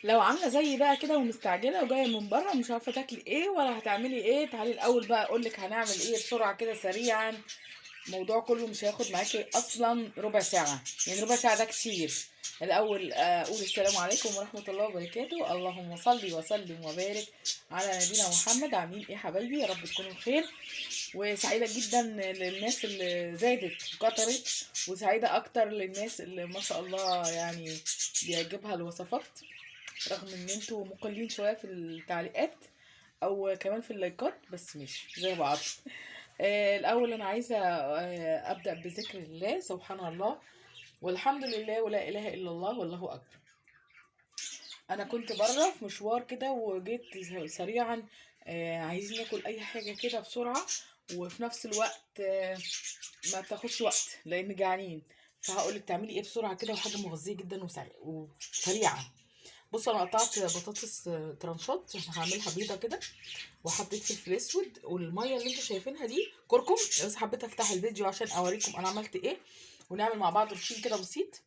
لو عامله زيي بقى كده ومستعجله وجاية من بره ومش عارفه تاكلي ايه ولا هتعملي ايه، تعالي الاول بقى اقولك هنعمل ايه بسرعة كده سريعا. الموضوع كله مش هياخد معاكي اصلا ربع ساعة، يعني ربع ساعة ده كتير. الاول اقول السلام عليكم ورحمة الله وبركاته، اللهم صل وسلم وبارك على نبينا محمد. عاملين ايه حبايبي؟ يا رب تكونوا بخير. وسعيدة جدا للناس اللي زادت وكترت، وسعيدة اكتر للناس اللي ما شاء الله يعني بيعجبها الوصفات، رغم ان انتوا مقلين شوية في التعليقات او كمان في اللايكات، بس مش زي بعض. الاول انا عايزه ابدا بذكر الله، سبحان الله والحمد لله ولا اله الا الله والله اكبر. انا كنت بره في مشوار كده وجيت سريعا، عايزين ناكل اي حاجة كده بسرعة، وفي نفس الوقت ما تاخدش وقت لان جعانين. فهقولك تعملي ايه بسرعة كده، وحاجه مغذيه جدا وسريعة. بصوا انا قطعت بطاطس ترانشات، هعملها بيضة كده، وحطيت فلفل اسود، والمية اللي انتوا شايفينها دي كركم، بس حبيت افتح الفيديو عشان اوريكم انا عملت ايه، ونعمل مع بعض روتين كده بسيط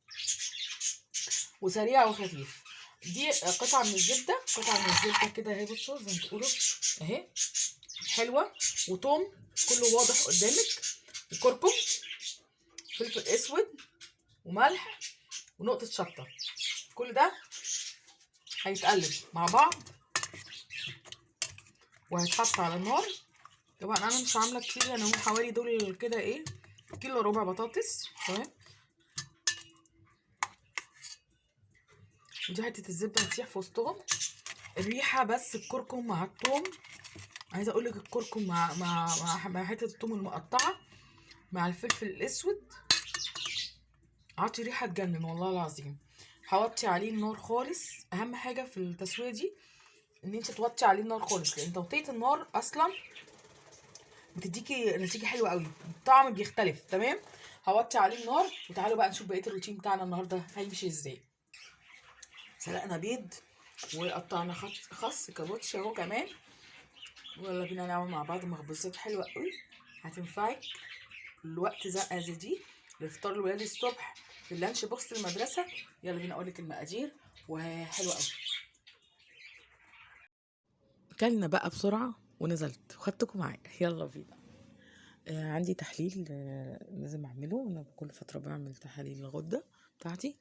وسريع وخفيف. دي قطعه من الزبدة، قطعه من الزبدة كده اهي، بصوا زي ما تقولوا اهي حلوة، وتوم كله واضح قدامك، وكركم، فلفل اسود، وملح، ونقطة شطه. كل ده هيتقلب مع بعض وهيتحط على النار. طبعا انا مش عامله كتير، يعني هم حوالي دول كده ايه، كيلو ربع بطاطس، تمام. ودي حتة الزبدة هتسيح في وسطهم، الريحة بس الكركم مع الثوم. عايزه اقول لك الكركم مع مع مع حتة الثوم المقطعة مع الفلفل الاسود عاطي ريحه تجنن والله العظيم. هوطي عليه النار خالص. اهم حاجة في التسوية دي ان انت توطي عليه النار خالص، لان توطيه النار اصلا بتديكي نتيجة حلوة قوي، الطعم بيختلف. تمام، هوطي عليه النار. وتعالوا بقى نشوف بقية الروتين بتاعنا النهارده هيمشي ازاي. سلقنا بيض وقطعنا خس كابوتشا اهو كمان، ويلا بينا نعمل مع بعض مخبوزات حلوة قوي هتنفعك الوقت زنقه زي دي، لفطار الولاد الصبح، في ال lunch box المدرسة. يلا بينا اقولك المقادير، وحلوه قوي. اكلنا بقى بسرعة ونزلت وخدتكم معايا، يلا بينا. عندي تحليل لازم اعمله، انا كل فترة بعمل تحاليل الغدة بتاعتي،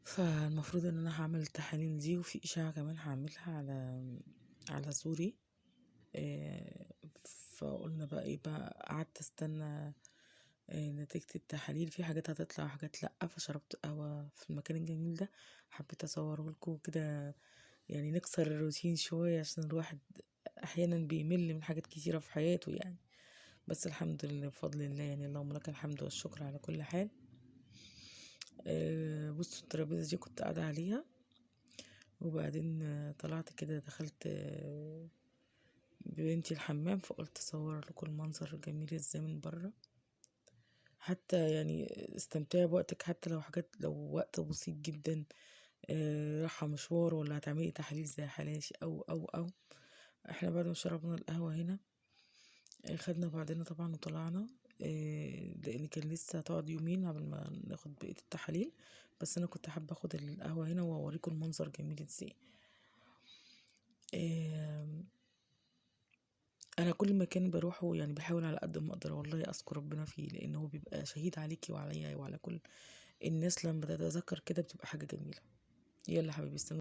فالمفروض ان انا هعمل التحاليل دي، وفي اشعه كمان هعملها على زوري. فقلنا بقى ايه بقى، قعدت استنى نتيجة التحاليل، في حاجات هتطلع وحاجات لأ. فشربت قهوة في المكان الجميل ده، حبيت اصوره لكم كده، يعني نكسر الروتين شوية، عشان الواحد احيانا بيمل من حاجات كتيرة في حياته يعني. بس الحمد لله بفضل الله، يعني اللهم لك الحمد والشكر على كل حال. بصوا الترابيزة دي كنت قاعدة عليها، وبعدين طلعت كده دخلت ببنتي الحمام، فقلت اصور لكم المنظر الجميل ازاي من بره، حتى يعني استمتعي بوقتك، حتى لو حاجات، لو وقت بسيط جدا، رايحة مشوار ولا هتعملي تحاليل زي حالاتي او او او. احنا بعد ما شربنا القهوة هنا، خدنا بعضنا طبعا وطلعنا، لان كان لسه هتقعد يومين قبل ما ناخد بقية التحاليل، بس انا كنت حابة اخد القهوة هنا واوريكم المنظر جميل ازاي. انا كل مكان بروحه يعني بحاول على قد ما اقدر والله اذكر ربنا فيه، لان هو بيبقى شهيد عليكي وعليا وعلى كل الناس، لما تتذكر كده بتبقى حاجة جميلة. يلا حبيبي استنوا.